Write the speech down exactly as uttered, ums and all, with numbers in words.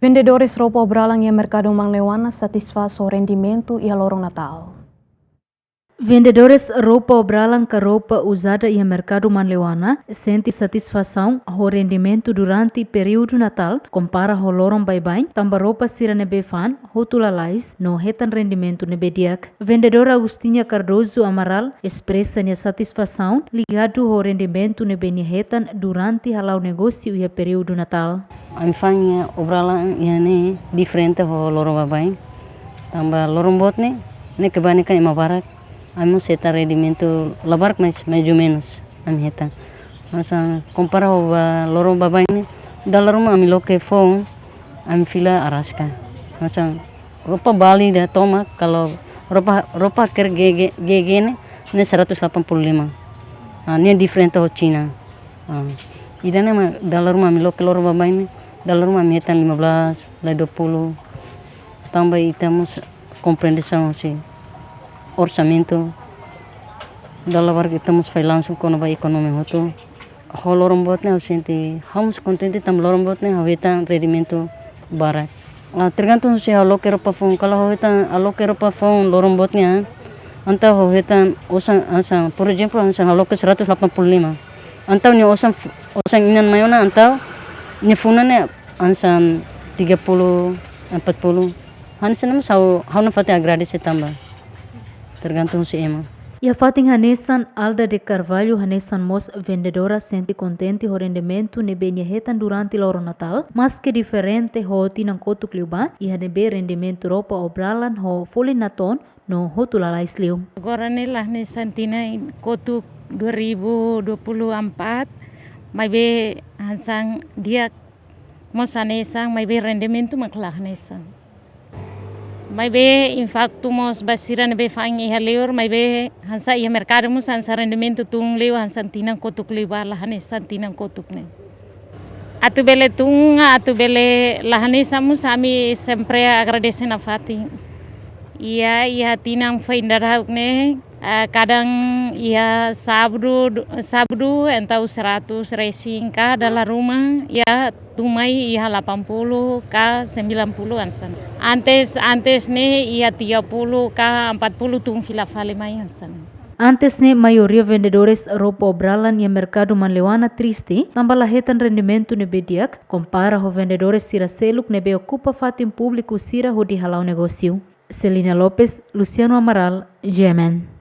Vendedores roupa obralan iha Merkadu Manleuana satisfás ho rendimentu iha loron Natál. Vendedores roupa obralan ka roupa uzada iha Merkadu Manleuana sente satisfasaun ho rendimentu durante períodu Natál, kompara ho loron baibain, tanba roupa sira ne'ebé fa'an hotu lalais no hetan rendimentu ne'ebé di'ak. Vendedora Agustina Cardoso Amaral espresa nia satisfasaun ligadu ho rendimentu ne'ebé nia hetan durante hala'o negósiu iha períodu Natál. Ami fa'an iha obralan iha ne'e diferente ho loron baibain. Tanba loron boot ne'e, ne'e kebanyakan ema barak. Ami mós hetan rendimentu labarik, mais, mais ou menos ami hetan. Hanesan kompara ho ba loron baibain ne'e, dala ruma ami loke foun, ami fila araska. Hanesan roupa bali ida tomak, kalau roupa, roupa hakerek GG, GG ne'e, ne'e seratus delapan puluh lima. Ah, ne'e diferente ho Xina. Ah, ida-ne'e mak dala ruma ami loke loron baibain ne'e, dala ruma ami hetan lima belas, lai dua puluh. Tanba ita mós kompreensaun husi orsamentu. Dala barak ita mós fa'an langsung kona-ba ekonomia hotu. Ho loron boot ne'e ha'u sente, ha'u mós kontente tanba loron boot ne'e ha'u hetan rendimentu barak. Ah, tergantung husi ha'u loke roupa foun. Kalau ha'u hetan, ha'u loke roupa foun loron boot ne'e, entaun ha'u hetan osan, hanesan, por ezemplu, hanesan ha'u loke seratus delapan puluh lima. Entaun nia osan f-, osan inan mai ona, entaun nia funan ne'e hanesan tiga puluh, empat puluh. Hanesan mós ha'u, ha'u nafatin agradese tanba tergantung husi ema. Iha fatin hanesan, Alda de Carvalho hanesan mós vendedora sente kontente ho rendimentu ne'ebé nia hetan durante loron Natál, maske diferente ho tinan kotuk liubá, iha ne'ebé rendimentu roupa obralan ho folin natoon no hotu lalais liu. Agora ne'e la hanesan tinan kotuk dua ribu dua puluh empat, maibé hanesan di'ak mós hanesan, maibé rendimentu mak la hanesan. Maibé impaktu mós ba sira ne'ebé fa'an iha liur, maibé hanesan iha merkadu mós hanesan rendimentu tun liu, hanesan tinan kotuk liubá la hanesan tinan kotuk ne'e. Atu bele tun, atu bele la hanesan mós ami sempre agradese nafatin. Iha, iha tinan foin daudauk ne'e, ah, kadang iha sábadu, sábadu entaun seratus resin ka dala ruma, iha tun mai iha delapan puluh ka sembilan puluh hanesan. Antes, antes ne'e iha tiga puluh ka empat puluh tun fila fali mai hanesan. Antes ne'e maioria vendedores roupa obralan iha Merkadu Manleuana triste, tanba la hetan rendimentu ne'ebé di'ak, kompara ho vendedores sira seluk ne'ebé okupa fatin públiku sira hodi hala'o negósiu. Celina Lopes, Luciano Amaral, G M N.